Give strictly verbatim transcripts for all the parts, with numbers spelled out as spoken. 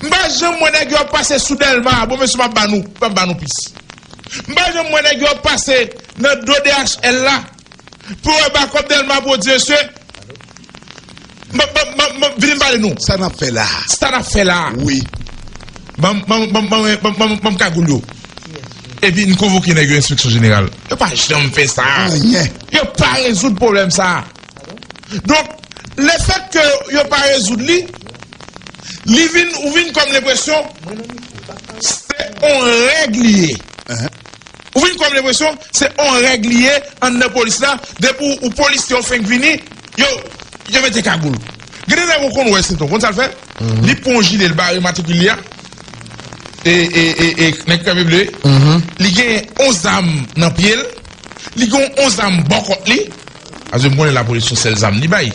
M pa janm wè nèg yo ap pase sou Dèlma. Bon, mesye, m ap ba nou, m ap ba nou pis. M pa janm wè nèg yo ap pase nan do D H L la pou yo wè bakòp Dèlma pou yo di, mesye, m, m, m, m, vini m pale nou. Sa n ap fè la a? Sa n ap fè la a? Wi. Ban m, ban m, ban m, ban m, ban m, ban m, ban m kagoul yo. Epi n konvoke nèg yo enspeksyon jeneral. Yo pa janm fè sa. Anyen. Yo pa rezoud pwoblèm sa a. Donk, lefètke yo pa rezoud li, li vin, ou vin kòm lenpresyon se on règ li ye. Ou vin kòm lenpresyon se on règ li ye anndan polis la. Depi ou, ou polisye, ou fenk vini, yo, yo mete kagoul. Gen de nèg ou konn wè, se tou, konn sa l fè? Li pran on jile, l bare matrikil li a. E, e, e, e, nèg kanpe ble. Li gen on zam nan pye l. Li gen on zam bò kont li. Paske m konnen lapolis se sèl zam li bay.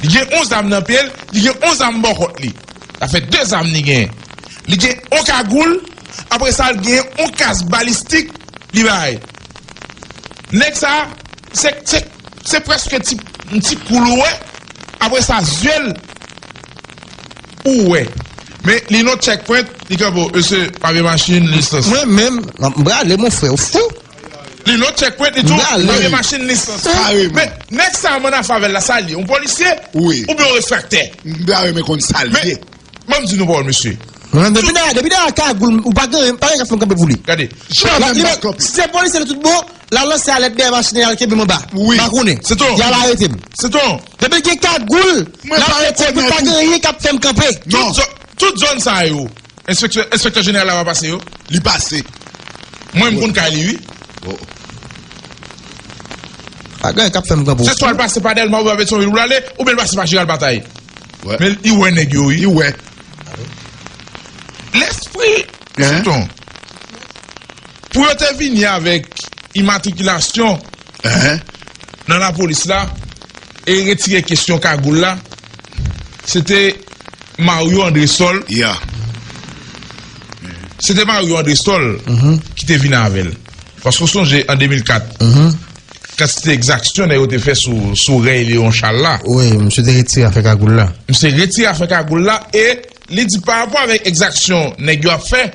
Li gen on zam nan pye l, li gen on zam bò kont li. Sa fè de zam li gen. Li gen on kagoul, apre sa, l gen on kas balistik li bay. Nèg sa, se, se, se prèske ti, ti koul ou wè. Apre sa, zye l ou wè. Men li nan checkpoint, li kanpe, mesye, papye machin, lisans. Mwen menm, m prale, mon frè, ou fou? Li nan checkpoint, li tou, papye machin, lisans. Kareman. Men nèg sa, mann afè avè l la, sa l ye? Yon polisye? Wi. Oubyen yon refraktè? M ta renmen konn sa l ye. Ban m di nou pawòl, mesye. Mwen, depi dèyè, depi dèyè kagoul, ou pa gen, pa gen ka fè m kanpe pou li. Gade. Si se polisye li tout bon, l al lanse alèt dèyè machin, y al kenbe m anba. Wi. Pa konnen. Se tou. Y al arete m. Se tou. Depi l gen kagoul, l arete m, pa gen anyen k ap fè m kanpe. Tout zòn, tout zòn sa yo, enspektè, enspektè jeneral la pa pase yo? Li pase. Mwen, m konn kay li, wi. Pa gen anyen k ap fè m kanpe. Se swa l pase pa Dèlma oubyen pa Petyonvil pou l ale, oubyen l pase pa Jeral Batay. Men li wè nèg yo, wi. Li wè. Lespri, tonton, pou yo te vini avèk imatrikilasyon nan lapolis la e retire kesyon kagoul la, se te Mario Andrésol. Se te Mario Andrésol ki te vin avè l. Paske w sonje, an de mil kat, kantite egzaksyon nèg yo te fè sou, sou rèy Léon Charles la. Wi, misye te retire afè kagoul la. Misye retire afè kagoul la e li di pa rapò avèk egzaksyon nèg yo ap fè,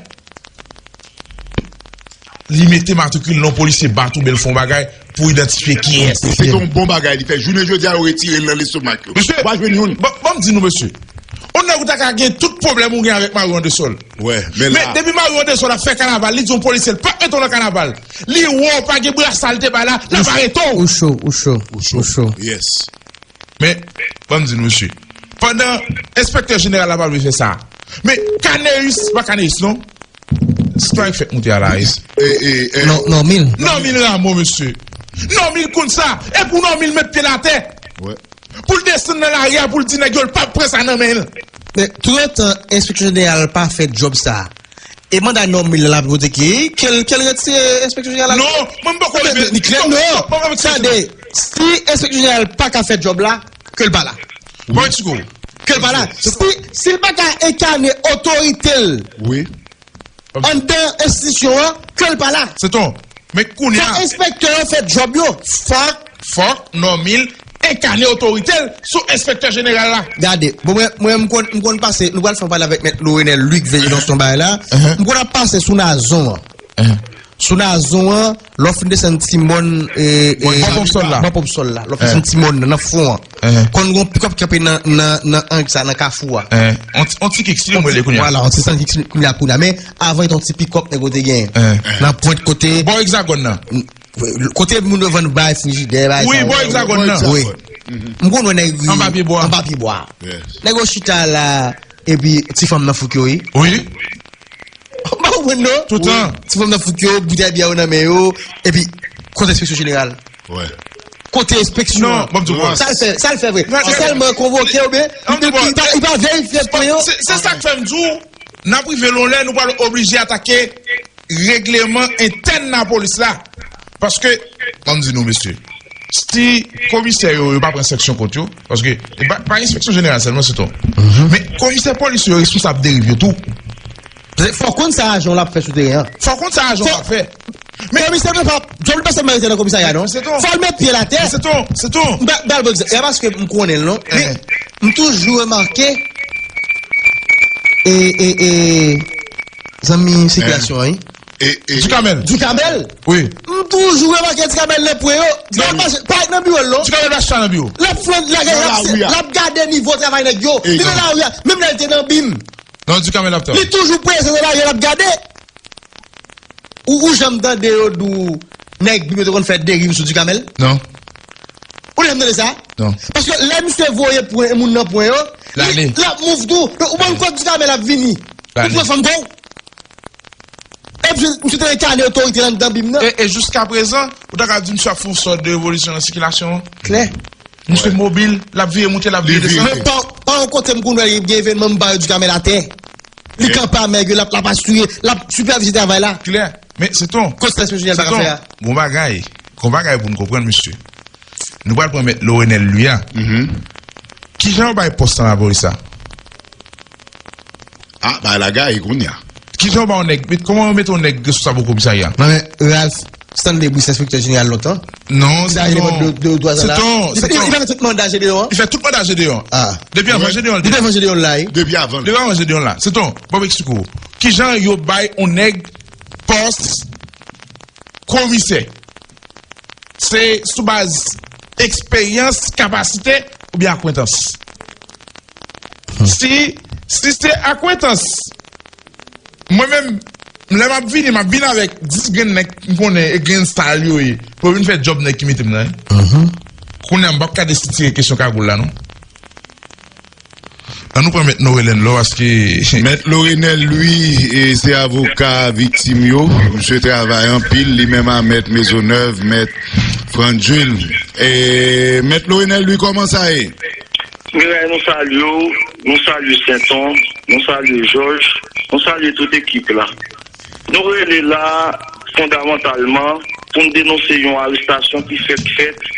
li mete matrikil non polisye, bat oubyen l fè yon bagay pou idantifye kiyès. Se te yon bon bagay li fè. Jounen jodi a, yo retire l nan lestomak yo. Mesye, ou pa jwenn youn. Ban, ban m di nou, mesye. On nèg ou ta ka gen tout pwoblèm ou gen avèk Mario Andrésol. Men depi Mario Andrésol ap fè kanaval, li di yon polisye l p ap mete w nan kanaval. Li wè w pa gen brasa l te bay la, l ap arete w. Ou cho, ou cho, ou cho. Yes. Men, ban m di nou, mesye. Pandan enspektè jeneral la pa vle fè sa. Men Caneus, pa Caneus non. Strike fèk moute a la, e. Non, Normil. Normil Rameau, mesye. Normil konn sa. E pou Normil met pye l atè. Pou l desann nan lari a, pou l di nèg yo l p ap pran sa nan men l. Men toutotan enspektè jeneral pa fè djòb sa, e manda Normil la pou te ki, ke l, ke l retire enspektè jeneral la? Non, mwen m poko leve. Li klè, non. Tande, si enspektè jeneral pa ka fè djòb la, ke l pa la. Bon, Tigo. Ke l pa la. Si, si l pa ka enkane otorite l anndan enstitisyon an, ke l pa la. Se ton. Men kounye a, fòk enspektè yo fè djòb yo. Fòk, fòk Normil enkane otorite l sou enspektè jeneral la. Gade, bon, mwen, mwen, m konn, m konn pase, nou pral fè yon pale avèk mèt Lorenel Luc Véjidon sou bagay la. M konn ap pase sou Nazon an. Sou Nazon an, lè w fin desann ti mòn, e, e, bò ponp sòl la. Bò ponp sòl la. Lè w fin desann ti mòn nan, nan fon an. Konn gon pikòp kanpe nan, nan, nan ang sa, nan kafou a. On ti, on ti kik, si m rele kounye a. Vwala, on ti san kik kounye a, kounye a. Men avan, te on ti pikòp nèg yo te genyen. Nan pwent kote. Bò Egzagòn nan. Kote moun yo vann bay, frijidè, bay sa yo. Wi, bò Egzagòn nan. Wi. M konn wè nèg ri. Anba pye bwa. Anba pye bwa. Nèg yo chita la, epi ti fanm nan fouk yo, wi. Wi. M pa konprann non. Toutan. Ti fanm nan fouk yo, boutèy byè yo nan men yo, epi kote enspeksyon jeneral? Kote enspeksyon an? Non, ban m di w. Sa l fè, sa l fè vre? Se sèlman konvoke oubyen li pa, li pa verifye pwen yo? Se, se sa k fè m di w, n ap rive lon lè nou pral oblije atake regleman entèn lapolis la. Paske, ban m di nou, mesye, si komisè yo, yo pa pran sanksyon kont yo, paske, e pa, pa enspeksyon jeneral sèlman, se tou. Men komisè polis yo responsab deriv yo tou. Fò w konn sa ajan w ap fè sou teren an. Fò w konn sa ajan w ap fè. Men komisè pa, John Pastor merite nan komisarya, non. Fò l met pye l atè. Se tou, se tou. M ba, ba l bon egzanp. E pa paske m konnen l, non. Men m toujou remake E, e, e, zanmi sikilasyon an, wi. E, e, Ducamel. Ducamel. Wi. M toujou remake Ducamel nan pwen yo. Ducamel pa, pa nan biwo l non. Ducamel pa chita nan biwo. L ap flann, l ap, l ap gade nivo travay nèg yo. Li nan lari a, menm lè l te nan bim. Non, Ducamel ap travay. Li toujou prezan nan lari a, l ap gade. Ou, ou janm tande yo di w nèg bim yo te konn fè deriv sou Ducamel? Non. Ou janm tande sa? Non. Paske lè misye voye pwen, moun nan pwen yo, li, l ap move tou. Ou konn kote Ducamel ap vini. Ou pran fanm kò w. Epi misye te gen kanè otorite anndan bim nan. E, e jiska prezan, ou ta ka di misye ap fè yon sòt de revolisyon nan sikilasyon an? Klè. Misye mobil, l ap vire monte, l ap vire desann. Men pa, pa yon kote m konn wè gen evènman m ba yo Ducamel atè. Li kanpe a mèg yo, l ap, l ap asire, l ap sipèvize travay la. Klè. Men se ton. Kòs la, mesye Jèl pa ka fè a. Gon bagay. Gon bagay pou n konprann, mesye. Nou pral pran mèt Lorenel Louis a. Kijan yo bay pòs lan lapolis la? Ah, bay lagay kounye a. Kijan yo ba yon nèg, met, kòman yo mete yon nèg responsab yon komisarya? Mwen, Ralph Stanley Brice, enspektè jeneral lontan. Non, se ton. Se ton, se ton. Li fè tout manda Gedeon an. Li fè tout manda Gedeon an. Ah. Depi anvan Gedeon an. Depi anvan Gedeon la, wi. Depi avan. Depi anvan Gedeon la. Se ton. Bon, m eksplike w. Kijan yo bay yon nèg pòs komisè? Se sou baz eksperyans, kapasite oubyen akwentans? Si, si se akwentans, mwen menm, lè m ap vini, m ap vin avèk dis grenn nèg m konnen e grenn sal yo ye. Pou yo vin fè djòb nèg ki mete m nan, wi. Kounye a, m p ap ka desitire kesyon kagoul la, non. Ann nou pran mèt Norelen Lò, paske mèt Lorenel Louis, e, se avoka viktim yo. Misye travay anpil, li menm a mèt Maisonneuve, mèt Frandjil. E, mèt Lorenel Louis, kòman sa ye? Miray, nou salye w, nou salye Senton, nou salye Jòj, nou salye tout ekip la. Nou rele la fondamantalman pou n denonse yon arestasyon ki fèk fèt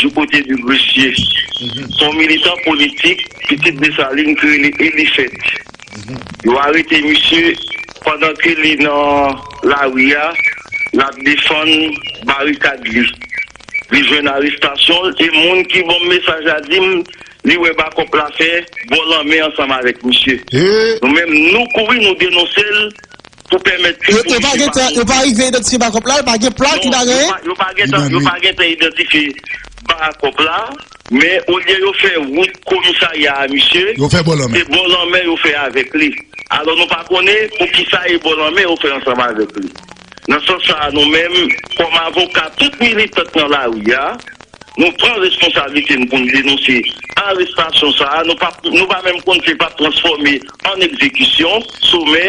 du côté de Gressier. Se yon militan politik, pitit Desalin, ki rele Elifèt. Yo arete misye pandan ke li nan lari a, l ap defann barikad li. Li jwenn arestasyon l, e moun ki ban m mesaj la di m li wè bakòp la fè bò lanmè ansanm avèk misye. Nou menm, nou kouri, nou denonse l pou pèmèt ke polisye pa... Yo pa rive idantifye bakòp la, pa gen plak, pa gen anyen? Non, yo pa gentan, yo pa gentan idantifye bakòp la, men olye yo fè wout komisarya a misye, se bò lanmè yo fè avèk li. Alò, nou pa konnen poukisa e bò lanmè yo fè ansanm avèk li. Nan sans sa a, nou menm, kòm avoka tout militant nan lari a, nou pran responsablite n pou n denonse arestasyon sa a. Nou pa, nou pa menm konn se pa transfòme an egzekisyon somè.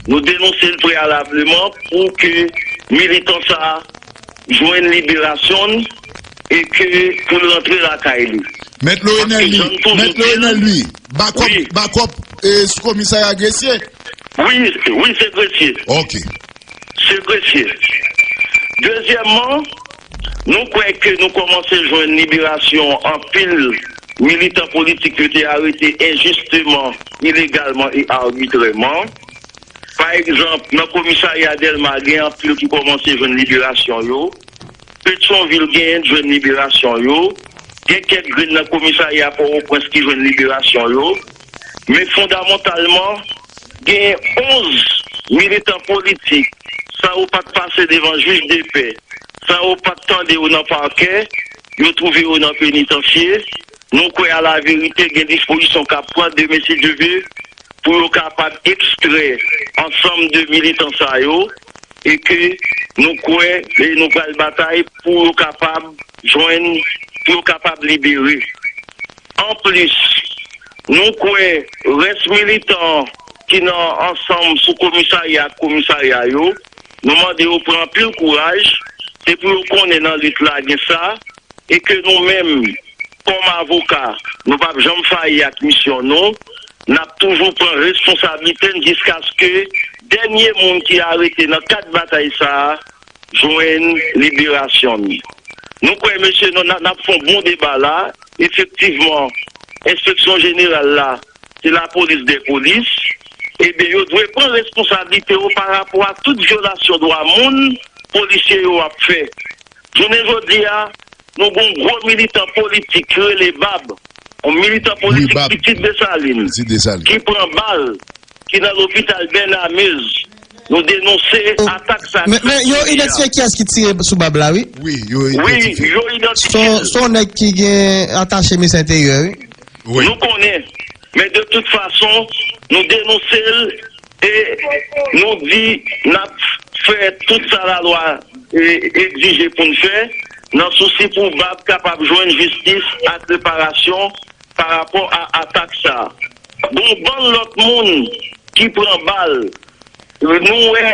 Nou denonse l preyalableman pou ke militan sa a jwenn liberasyon l e ke pou l rantre lakay li. Mèt Lorenel Louis, Mèt Lorenel Louis, bakòp, bakòp, e, sou komisarya Gresye? Wi, wi, se Gresye. Ok. Se Gresye. Dezyèmman, nou kwè ke nou kòmanse jwenn liberasyon anpil militan politik yo te arete enjisteman, ilegalman e arbitrèman. Pa egzanp, nan komisarya Dèlma, gen anpil ki kòmanse jwenn liberasyon yo. Petyonvil genyen jwenn liberasyon yo. Gen kèk grenn nan komisarya Pòtoprens ki jwenn liberasyon yo. Men fondamantalman, gen onz militan politik, sa yo pa t pase devan jij de pè, sa yo pa t tande yo nan pakè, yo twouve yo nan penitansye. Nou kwè, alaverite, gen dispozisyon k ap pran demen, si Dye vle, pou yo kapab ekstrè ansanm de militan sa yo, e ke nou kwè, e nou pral batay pou yo kapab jwenn, pou yo kapab libere. Anplis, nou kwè rès militan ki nan ansanm sou komisarya ak komisarya yo, nou mande yo pran anpil kouraj, se pou yo konnen nan lit la gen sa, e ke nou menm, kòm avoka, nou p ap janm fayi ak misyon nou, n ap toujou pran responsablite n jiskaske dènye moun ki arete nan kad batay sa a jwenn liberasyon l. Nou kwè, mesye, nou, n ap, n ap fè yon bon deba la. Efektivman, enspeksyon jeneral la, se lapolis dè polis. Ebyen, yo dwe pran responsablite yo pa rapò a tout vyolasyon dwa moun polisye yo ap fè. Jounen jodi a, nou gon gwo militan politik ki rele Bab, yon militan politik Pitit Desalin, ki pran bal ki nan lopital Bernard Meuze. Nou denonse atak sa. Men, men yo idantifye kiyès ki tire sou bab la, wi. Wi, yo idantifye. Wi, yo idantifye. Se yon nèg ki gen atache minis enteryè, wi. Nou konnen. Men de tout fason, nou denonse l e nou di n ap fè tout sa lalwa egzije pou n fè nan sousi pou bab kapab jwenn jistis ak reparasyon pa rapò a atak sa a. Gon bann lòt moun ki pran bal. Nou wè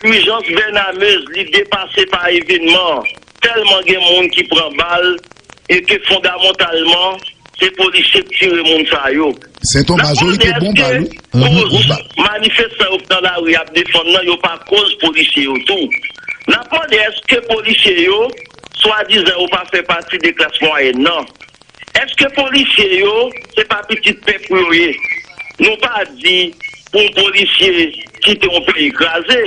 ijans Bernard Meuze li depase pa evènman an. Tèlman gen moun ki pran bal e ke fondamantalman se polisye k tire moun sa yo. N ap mande èske koz manifestan yo k nan lari ap defann nan yo pa koz polisye yo tou? N ap mande èske polisye yo swadizan yo pa fè pati de klas mwayèn nan? Èske polisye yo se pa pitit pèp yo ye? Nou pa di pou yon polisye kite yon peyi kraze,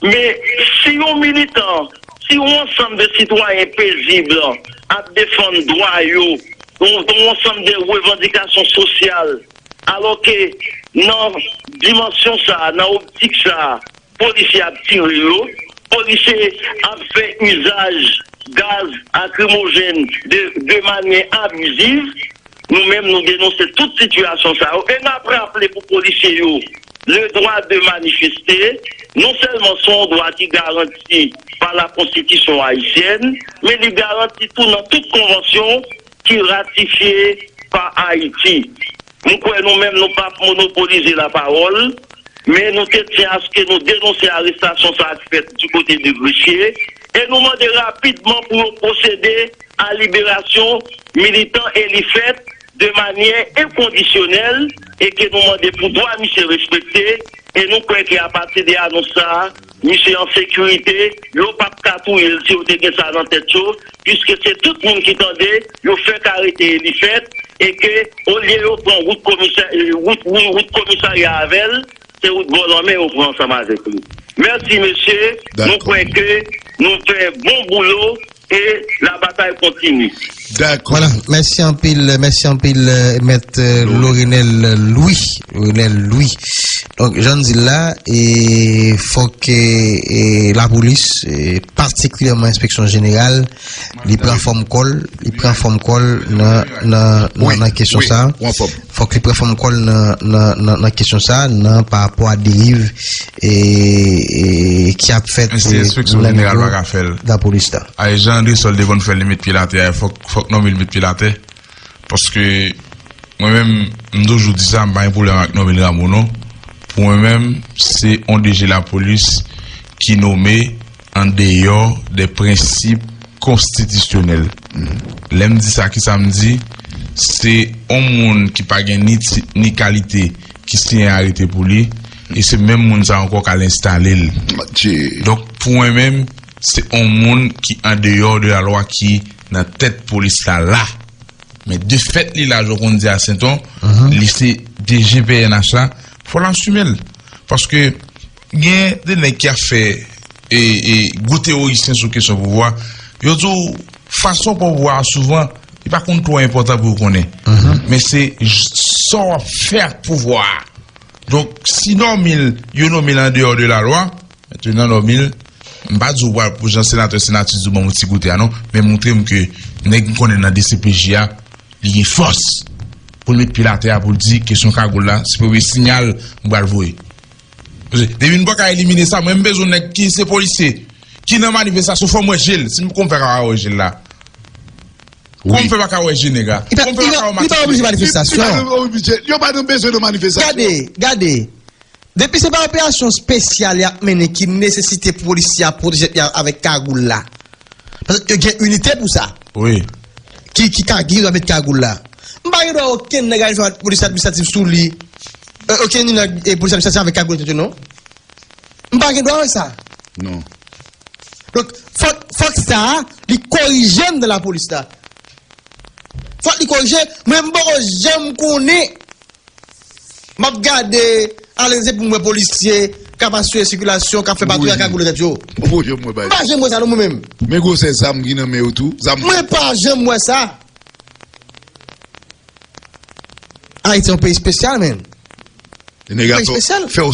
men si yon militan, si yon ansanm de sitwayen pezib ap defann dwa yo, yon ansanm de revandikasyon sosyal, alòke nan dimansyon sa a, nan optik sa a, polisye ap tire yo, polisye ap fè izaj gaz lakrimojèn de, de manyè abiziv. Nou menm, nou denonse tout sitiyasyon sa yo e n ap raple pou polisye yo, le droit de manifester, non sèlman se yon dwa ki garanti pa la konstitisyon ayisyèn, men li garanti tou nan tout konvansyon ki ratifye pa Ayiti. M kwè nou menm nou p ap monopolize lapawòl, men nou te tyen aske nou denonse arestasyon sa a k fèt di kote de Gresye e nou mande rapidman pou yo pwosede a liberasyon militan Elifèt de manyè enkondisyonèl e ke nou mande pou dwa misye respekte e nou kwè ke apati de anons sa a, misye an sekirite, yo p ap ka touye l si yo te gen sa nan tèt yo, piske se tout moun ki tande yo fèk arete Elifèt e ke olye yo pran wout komisarya avè l, se wout bò lanmè yo pran ansanm avèk li. Mèsi mesye, nou kwè ke nou fè bon boulo e la batay kontinye. Dakò. Vwala, mèsi anpil, mèsi anpil mèt Lorenel Louis. Lorenel Louis. Donk jan n di l la, e fòk e lapolis, patikilyèman enspeksyon jeneral, li pran fòm kò l, li pran fòm kò l nan nan nan kesyon sa. Fòk li pran fòm kò l nan nan nan kesyon sa nan pa rapò a deriv e e ki ap fèt. Ensi enspeksyon jeneral pa ka fè l. Lapolis la. A e jan André Sol te konn fè l li met pye l atè a fòk fòk nonm li met pye l atè. Paske mwen menm m toujou di sa, m pa gen pwoblèm ak nonm li Rameau non. Pou mwen menm se yon D G lapolis ki nome andeyò de prensip konstitisyonèl. Lè m di sa, kisa m di? Se yon moun ki pa gen ni tit ni kalite ki siyen arete pou li, e se menm moun sa ankò k al enstale l. Donk, pou mwen menm, se yon moun ki andeyò de lalwa ki nan tèt polis la la. Men defèt li la, jan w konn di a Senton, li se D G P N H la, fò l asime l. Paske gen de nèg ki ap fè e, e, gwo teyorisyen sou kesyon pouvwa. Yo di w fason w pran pouvwa a souvan, li pa konn twò enpòtan pou yo konnen. Men se sa w ap fè ak pouvwa a. Donk, si nonm li, yo nonmen l andeyò de lalwa, mentenan nonm li, m pa di w pral pou jan senatè senatris di w ban m yon ti goute a non, men montre m ke nèg m konnen nan D C P J a, li gen fòs pou l met pye l atè a pou l di kesyon kagoul la, se premye siyal m pral voye. Depi n pa ka elimine sa, mwen m bezwen nèg ki se polisye, ki nan manifestasyon, fò m wè je l, si m, kòman m fè ka pa wè je l la? Kòman m fè pa ka wè je nèg la? Kòman m fè pa ka wè maske? Li pa oblije manifestasyon. Li pa oblije, yo pa nan bezwen de manifestasyon. Gade, gade. Depi se pa operasyon espesyal y ap mennen ki nesesite polisye a pwoteje tèt li avèk kagoul la. Paske yo gen inite pou sa. Wi. Ki, ki ka gen dwa met kagoul la. M pa gen dwa okenn nèg al fè polis administratif sou li. Okenn nèg polis administratif avèk kagoul nan tèt yo non. M pa gen dwa wè sa. Non. Donk, fòk, fòk sa a, li korije anndan lapolis la. Fòk li korije, mwen m poko janm konnen. M ap gade, ale se pou m wè polisye k ap asire sikilasyon, k ap fè patwouy ak kagoul nan tèt yo. M pa janm wè sa non mwen menm. Men gwosè zam ki nan men yo tou. Mwen pa janm wè sa. Ayiti se yon peyi espesyal, menn. Nèg la fè w- fè w